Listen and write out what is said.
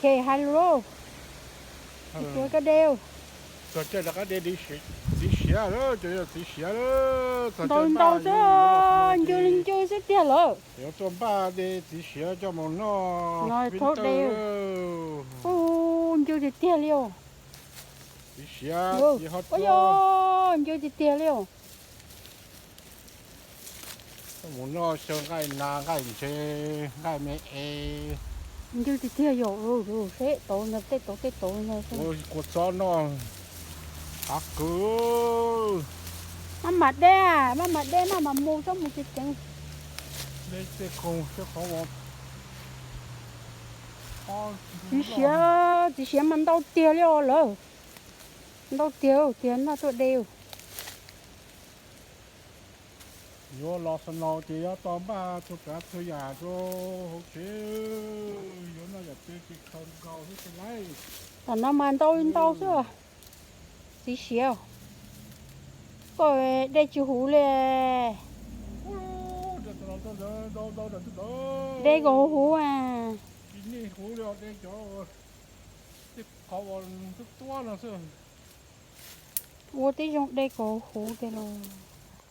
Ces hais lus lauj, tsuav koj de. Txog caij rov qab de txiv siav lawm, cov yog txiv siav lawm. Ntau ntau xwb, ncw li ncw xwb tiag lawm. Yuav tuaj npaj de txiv siav coj mus noj. Ncw tiag tiag li os. Txiv siav, txiv ho coj, ncw tiag tiag li os. Coj mus noj xyaw nqaij nas nqaij ntses nqaij me es. Ncw tiag tiag yom, seb tau tej tau tej tau. Ua kua txob noj qab kawg. Maj mam de, maj mam de, maj mam mus txhob mus ceev ceev. Txiv siav, txiv siav mas ntau tiag li os lawm. Ntau tiag tiag, noj tuaj de. Yuav los snow ces yuav tau npaj txhua tsav txhua yam rau hauv tsev, yuav noj yam twg ces khaws nkaus xwb ces laij. Tam no mas ntau li ntau xwb. Txiv siav, koj de tsis huv li. De kom huv huv. Ua tib zoo de kom huv tiag los.